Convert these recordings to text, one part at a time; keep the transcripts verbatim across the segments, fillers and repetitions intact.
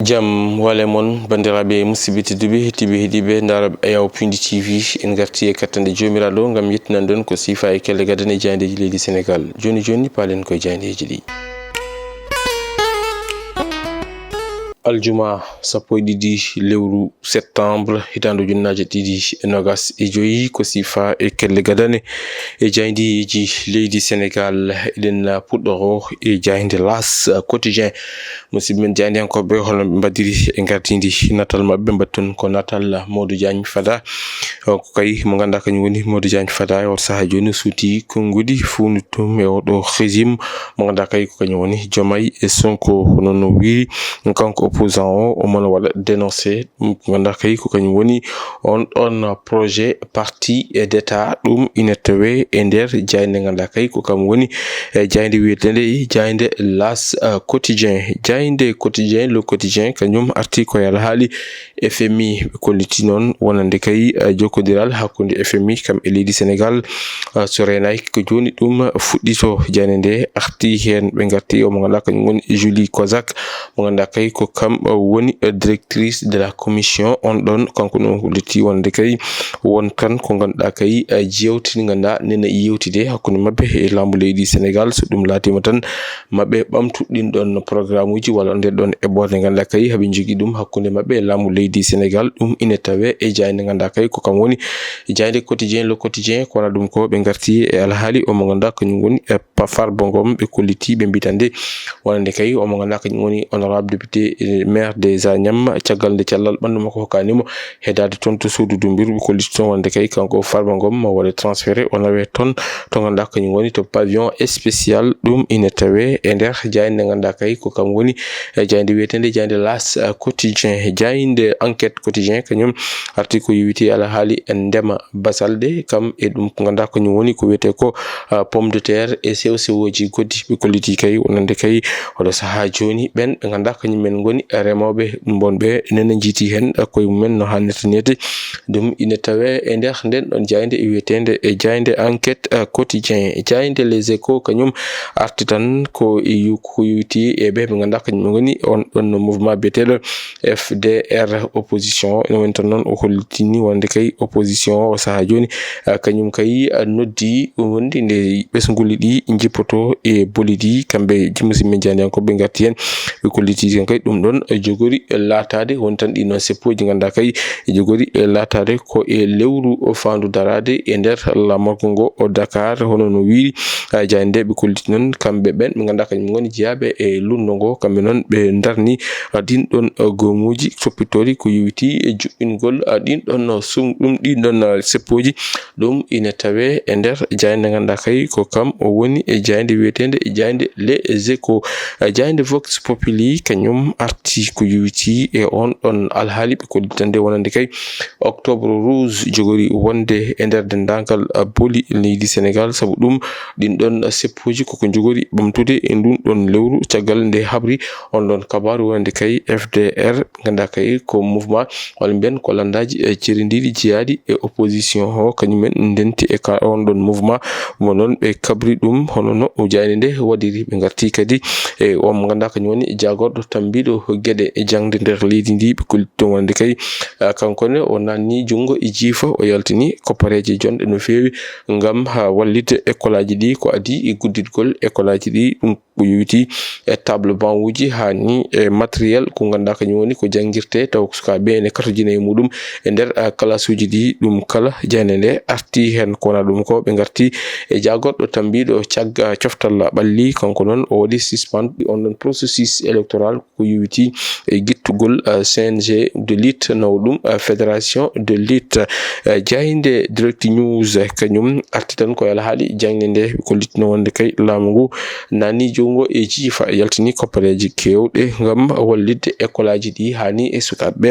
Jam wale mon, banndiraaɓe musidɓe tedduɓe, heɗiiɓe heɗiiɓe ndaarooɓe Ayaw Pindi T V. En ngarti e kattande Joomiraaɗo ngam yettinan ɗon ko siifa e kelle gadane e jaayndeeji leydi Senegaal. Jooni jooni, paalen koye jaayndeeji ɗi. Aljuma sappo e ɗiɗi lewru septembre, hitaande ujunnaaje ɗiɗi e nogas e joyi, ko siifa e kelle gadane e jaayndeeji leydi Senegaal. Eɗen puɗɗoro e jaaynde L'As Quotidien. Musidɓe men jaayndiyankooɓe, hono ɓe mbaɗiri e ngardiindi natal maɓɓe, mbaɗtun ko natal Modou Diagne Fada. O ko kay mo ngannduɗaa kañum woni Modou Diagne Fada e oto sahaa jooni, o suuti konnguɗi fuundu tum e oɗo régime mo ngannduɗaa kay ko kañum woni Diomaye e Sonko. Hono no wiiri kanko opposant o, omo waɗa dénoncé ɗum ko ngannduɗaa kay ko kañum woni on ɗon projet parti d'État. Ɗum ina tawee e nder jaaynde ngannduɗaa kay ko kam woni e jaaynde wiyeteende jaaynde L'As, eh, Quotidien. Jaaynde Quotidien, Le Quotidien, kañum arti ko e alhaali F M I. Ɓe kolliti noon wonande kay, eh, jokkondiral hakkunde F M I kam e leydi Senegaal, eh, so reenaaki ko jooni ɗum fuɗɗito. Jaaynde nde arti heen, ɓe ngarti o mo ngannduɗaa kañum woni Julie Kozak, mo ngannduɗaa kay ko kam, eh, woni, eh, directrice de la commission. On ɗon kanko noon holliti wonde kay won tan ko ngannduɗaa kay, eh, jeewte ɗe ngannduɗaa nena yewtide hakkunde maɓɓe e laamu leydi Senegaal. So ɗum laatiima tan, maɓɓe ɓamtu ɗin ɗon programme uji walla nder ɗon eɓɓoore nde ngannduɗaa kay haɓe njogii ɗum hakkunde maɓɓe e laamu leydi Senegaal. Ɗum ina tawee e jaaynde ngannduɗaa kay ko kam woni jaaynde Quotidien, Le Quotidien. Ko wona ɗum ko ɓe ngarti e alhaali o mo ngannduɗaa kañum woni e Pa-, Farba Ngom. Ɓe kolliti, ɓe mbitande wonande kay o mo ngannduɗaa kañum woni honorable député, eh, maire des Agnam, caggal nde cellal ɓanndu makko hokkaani mo heedaade toon to suudu Dumbir. Ɓe kolliti toon wonande kay kanko Farba Ngom mo waɗe transféré, o nawe toon to ngannduɗaa kañum woni to pavillon spécial. Ɗum ina tawee e nder jaaynde nde ngannduɗaa kay ko kam woni, eh, jaaynde wiyeteende jaaynde L'As, eh, Quotidien. Jaaynde Enquête Quotidien kañum arti ko yowiti alhaali ndema basalɗe, kam e ɗum ko ngannduɗaa kañum woni ko wiyetee ko, ah, pomme de terre e sew sewooji goɗɗi. Ɓe kolliti kay wonande kay oɗo sahaa jooni ɓen ɓe ngannduɗaa kañum men ngoni remooɓe, ɗum won ɓe nena njiiti heen, ah, koye mumen no haanirta neede. Ɗum ina tawee e nder nden ɗon jaaynde e wiyeteende e jaaynde Enquête, ah, Quotidien. Jaaynde Les Échos kañum arti tan ko e yu-, ko yowiti e ɓe ɓe ngannduɗaa kañum ngoni on ɗon mouvement biyeteeɗo F D R opposition. Ene woni tan noon o hollitini wonde kay opposition o sahaa jooni, ah, kañum kay, ah, noddi wonde nde ɓesnguuli ɗi njippoto e boli ɗi, kamɓe ji-, musidɓe men jaayndiyankooɓe ngarti heen. Ɓe kolliti tan kay ɗum ɗon jogori laataade won tan ɗi noon seppooji ngannduɗaa kay jogori laataade ko e lewru faandu daraade e nder laamorgo ngo o Dakar. Hono no wiiri, ah, jaaynde nde, ɓe kolliti noon kamɓe ɓen ɓe ngannduɗaa kañum ngoni jeyaaɓe e lunndo ngo, kamɓe noon ɓe ndarni, ah, ɗin ɗon, ah, goomuuji toppitooɗi ko yowiti e juɓɓingol, ah, ɗin ɗon, ah, sum-, ɗum ɗin ɗon, ah, seppooji. Ɗum ina tawee e nder jaaynde ngannduɗaa kay ko kam o woni e jaaynde wiyeteende e jaaynde Les Échos. Ah, jaaynde Vox Populi kañum arti ko yowiti e on ɗon alhaali. Ɓe kollitande wonande kay Octobre Rouge jogori wonde e nder denndaangal, ah, boli leydi Senegaal. Sabu ɗum, ɗin ɗon seppooji koko njogori ɓamtude e ndun ɗon lewru caggal nde habri on ɗon kabaaru wonande kay F D R, ngannduɗaa kay ko mouvement walla mbiyen ko lanndaaji, eh, cerendiiɗi jeyaaɗi e opposition o, kañum en ndenti e ka on ɗon mouvement. Mo noon ɓe kabri ɗum, hono no jaaynde nde waɗiri. Ɓe ngarti kadi e o mo ngannduɗaa kañum woni jaagorɗo tambiiɗo geɗe e jaŋde nder leydi ndi. Ɓe kolliti ɗum wonande kay, ah, kanko ne o nanni junngo e jiifa, o yaltini koppareeje jonɗe no feewi ngam haa wallitde école aji ɗi, ko adii e gudditgol école aji ɗi. Ɗum ko yowiti e table banc uji haa ni e matériel ko ngannduɗaa kañum woni ko janngirtee, taw ko sukaaɓe ene katojina e muɗum e nder, ah, kalasuuji ɗi. Ɗum kala jaaynde nde arti heen. Ko wona ɗum ko ɓe ngarti e jaagorɗo tambiiɗo cagga coftal ɓalli, kanko noon o waɗi suspend on ɗon processus électoral ko yowiti e gittugol, ah, C N G de lutte, nawa ɗum, ah, fédération de lutte. Ah, jaaynde Direct News, eh, kañum arti tan ko e alhaali jaaynde nde, kollitno wonde kay laamu ngu nanni junngo e jiifa, yaltini koppareeji keewɗe ngam wallitde école aji ɗi haa ni e sukaaɓe ɓe,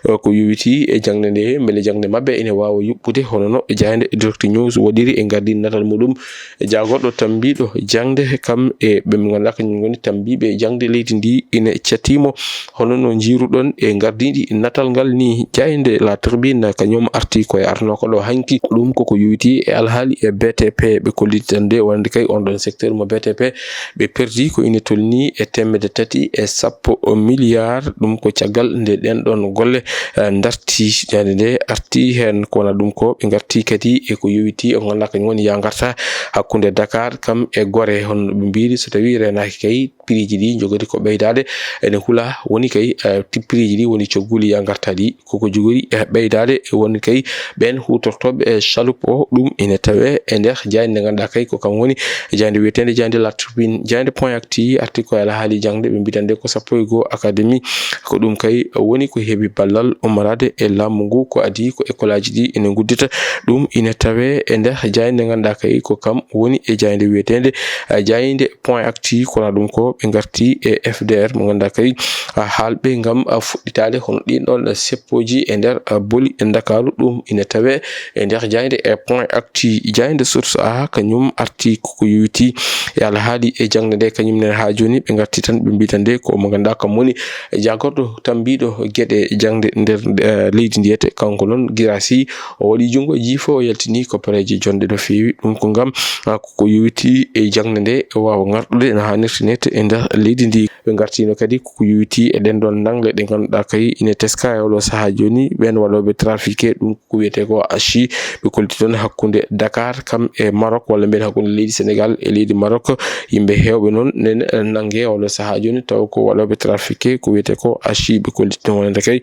eh, ko yowiti e jaŋde nde, mbele jaŋde maɓɓe ene waawa yuɓɓude, hono no jaaynde Direct News waɗiri e ngardiinatal muɗum. E jaagorɗo tambiiɗo jaŋde, kam e ɓe ngannduɗaa kañum ngoni tambiiɓe jaŋde leydi ndi, ine catiimo. Hono no njiiruɗon e ngardiiɗi natal ngal ni, jaaynde La Tribune kañum arti ko e arnoo ko ɗo hanki. Ɗum koko yowiti e alhaali e B T P, ɓe kolliti tan de wonande kay on ɗon secteur mo B T P, ɓe perdi ko ine tolni e teemedde tati e sappo milliard. Ɗum ko caggal nde ɗen ɗon golle, eh, darti jaaynde nde arti heen. Ko wona ɗum ko ɓe ngarti kadi e ko yowiti e ko ngannduɗaa kañum woni yaa ngarta hakkunde Dakar kam e Gorée. Hono ɓe mbiyri, so tawii reenaaki kay, prix ji ɗi njogori ko ɓeydaade, ene hula woni kay, eh, ti prix ji ɗi woni cogguli yaa ngarta ɗi koko jogori, eh, ɓeydaade. Woni kay ɓeen huutortooɓe, eh, chaloupe o, ɗum ine tawee e nder jaaynde nde ngannduɗaa kay ko kam woni jaaynde wiyeteende jaaynde La Tribune. Jaaynde Point Actu arti ko e alhaali jaŋde, ɓe mbiyata nde ko sappo e goo académie. Ko ɗum kay woni ko heɓi ballal ummoraade e laamu ngu, ko adii ko école aji ɗi ene nguddita. Ɗum ine tawee e nder jaaynde nde ngannduɗaa kay ko kam woni e jaaynde wiyeteende, eh, jaaynde Point Actu. Ko wona ɗum ko ɓe ngarti e F D R mo ngannduɗaa kay, ah, haalɓe ngam, ah, fuɗɗitaade hono ɗin ɗon seppooji e nder, ah, boli e Ndakaaru. Ɗum ine tawee e nder jaaynde e Point Actu. Jaaynde Source A kañum arti koko yowiti e alhaali e jaŋde nde. Kañum nen haa jooni ɓe ngarti tan ɓe mbiyata nde ko mo ngannduɗaa kam woni jaagorɗo tammbiiɗo geɗe jaŋde nder, eh, leydi ndi. Ete kanko noon Guirassy, o waɗi junngo e jiifa, o yaltini ko pereeje jonɗe no feewi. Ɗum ko ngam, ah, ko yowiti e jaŋde nde waawa ngarɗude no haanirta ni e nder leydi ndi. Ɓe ngartino kadi ko yowiti e ɗen ɗon naange ɗe ngannduɗaa kay ine teska e oɗo sahaa jooni, ɓeen waɗooɓe trafiqué ɗum ko wiyetee ko achi, ɓe kolliti toon hakkunde Dakar kam e Maroc, walla mbiyen hakkunde leydi Sénégal e leydi Maroc. Yimɓe heewɓe noon nene nannge oɗo sahaa jooni, taw ko waɗooɓe trafiqué ko wiyetee ko achi ɓe kolliti toon. Wonande kay,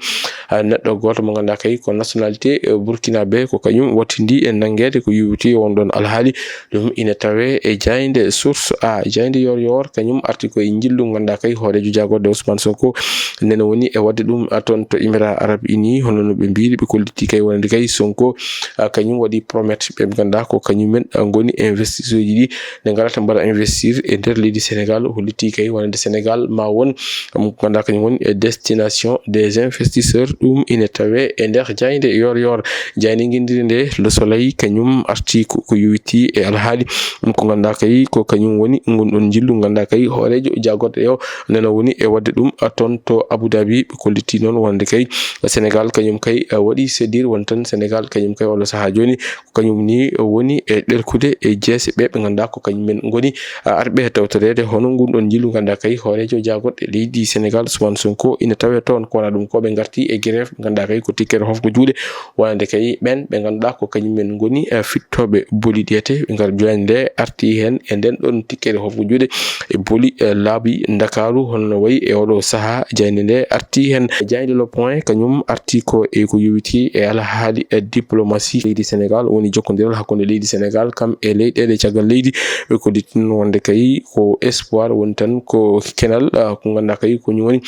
ah, neɗɗo gooto mo ngannduɗaa kay ko nationalité, eh, burkinabé, ko kañum wattindi e nanngeede ko yowiti e on ɗon alhaali. Ɗum ine tawee e jaaynde Source A. Jaaynde Yoor Yoor kañum arti ko e njillu ngannduɗaa kay hooreejo jaagorɗe Ousmane Sonko nene woni e waɗde ɗum, ah, toon to Émirats Arabes Unis. Hono no ɓe mbiyri, ɓe kolliti kay wonande kay Sonko, ah, kañum waɗi promesse ɓe ngannduɗaa ko kañum men, ah, ngoni investisseur ji ɗi nde ngarata mbaɗa investir e nder leydi Sénégal. Holliti kay wonande Sénégal ma won, um, ngannduɗaa kañum woni e destination des investisseurs. Ɗum ine tawee e nder jaaynde Yoor Yoor. Jaaynde nginndiri nde Le Soleil kañum arti ko, ko yowiti e alhaali, um, ko ngannduɗaa kay ko kañum woni ngun ɗon njillu ngannduɗaa kay hooreejo jaagorɗe o nana woni e waɗde ɗum, ah, toon to Abu Dhabi. Ɓe kolliti noon wonande kay Sénégal kañum kay, ah, waɗi sedir won tan Sénégal kañum kay oɗo sahaa jooni ko kañum ni woni e ɗelkude e jeese ɓe ɓe ngannduɗaa ko kañum men ngoni, ah, arɓe tawtoreede hono ngun ɗon njillu ngannduɗaa kay hooreejo jaagorɗe leydi Sénégal Ousmane Sonko ina tawee toon. Ko wona ɗum ko ɓe ngarti e grève ngannduɗaa kay ko tikkere hofgo juuɗe. Wonande kay ɓeen ɓe ngannduɗaa ko kañum men ngoni, eh, fittooɓe boli ɗi ete, ɓe ngar jaaynde nde arti heen e nden ɗon tikkere hofgo juuɗe e boli, eh, laabi Ndakaaru, hono no wayi e oɗo sahaa jaaynde nde arti heen. Jaaynde Le Point kañum arti ko e ko yowiti e alhaali e diplomatie leydi Sénégal, woni jokkondiral hakkunde leydi Sénégal kam e leyɗeele caggal leydi. Ɓe kolliti noon wonande kay ko espoir woni tan ko kenal, ah, ko ngannduɗaa kay ko kañum woni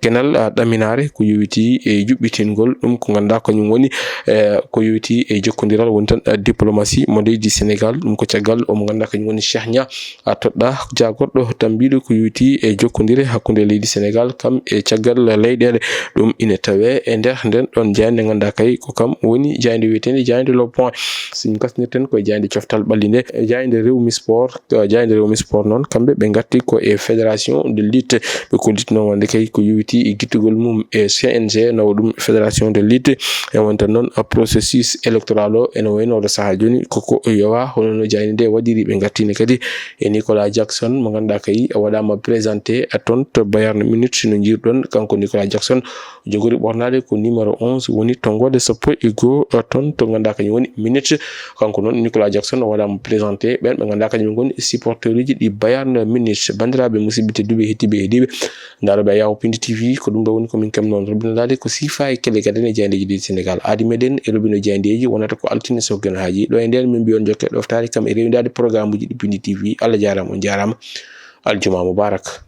kenal, ah, ɗaminaare ko yowiti e juɓɓitingol ɗum ko ngannduɗaa kañum woni, eh, ko yowiti e jokkondiral woni tan, eh, diplomatie mo leydi Sénégal. Ɗum ko caggal omo ngannduɗaa kañum woni Cheikh Niang, ah, toɗɗaa jaagorɗo tammbiiɗo ko yowiti e jokkondire hakkunde leydi Sénégal kam e caggal leyɗeele. Ɗum ine tawee e nder nden ɗon jaaynde ngannduɗaa kay ko kam woni jaaynde wiyeteende jaaynde Le Point. So min kasnirten koye jaaynde coftal ɓalli nde, jaaynde Rewmi Sport, jaaynde Rewmi Sport noon, kamɓe ɓe ngarti ko e fédération de lutte. Ɓe kolliti noon wonande kay ko yowiti e gittugol mum e C N G, nawa ɗum fédération de lutte. E wonta noon processus électoral o ene wayno oɗo sahaa jooni koko yowa, hono no jaaynde nde waɗiri. Ɓe ngartini kadi e Nicolas Jackson mo ngannduɗaa kay waɗaama présenté toon to Bayern Munich. No njiiruɗon, kanko Nicolas Jackson jogori ɓornaade ko numéro onze, woni tonngoode sappo e goo, eh, toon to ngannduɗaa kañum woni Munich. Kanko noon Nicolas Jackson o waɗaama présenté ɓeen ɓe ngannduɗaa kañum ngoni supporteruuji ɗi Bayern Munich. Banndiraaɓe, musidɓe tedduɓe, heɗtiiɓe, heɗiiɓe, ndaarooɓe Ayaw Pindi T V, ko ɗum ɗo woni ko min keɓnoo on. Rubinandaade ko siifa e kelle gaɗen e jaayndeeji leydi Sénégal. Aadi meɗen e rubino jaayndeeji wonata ko altine so geno haaji. Ɗo e ndeen min mbiyon jokke ɗoftaade kam e rewindaade programme uji ɗi Pindi T V. Allah jaaraama, on jaaraama. Aljuma mubarak.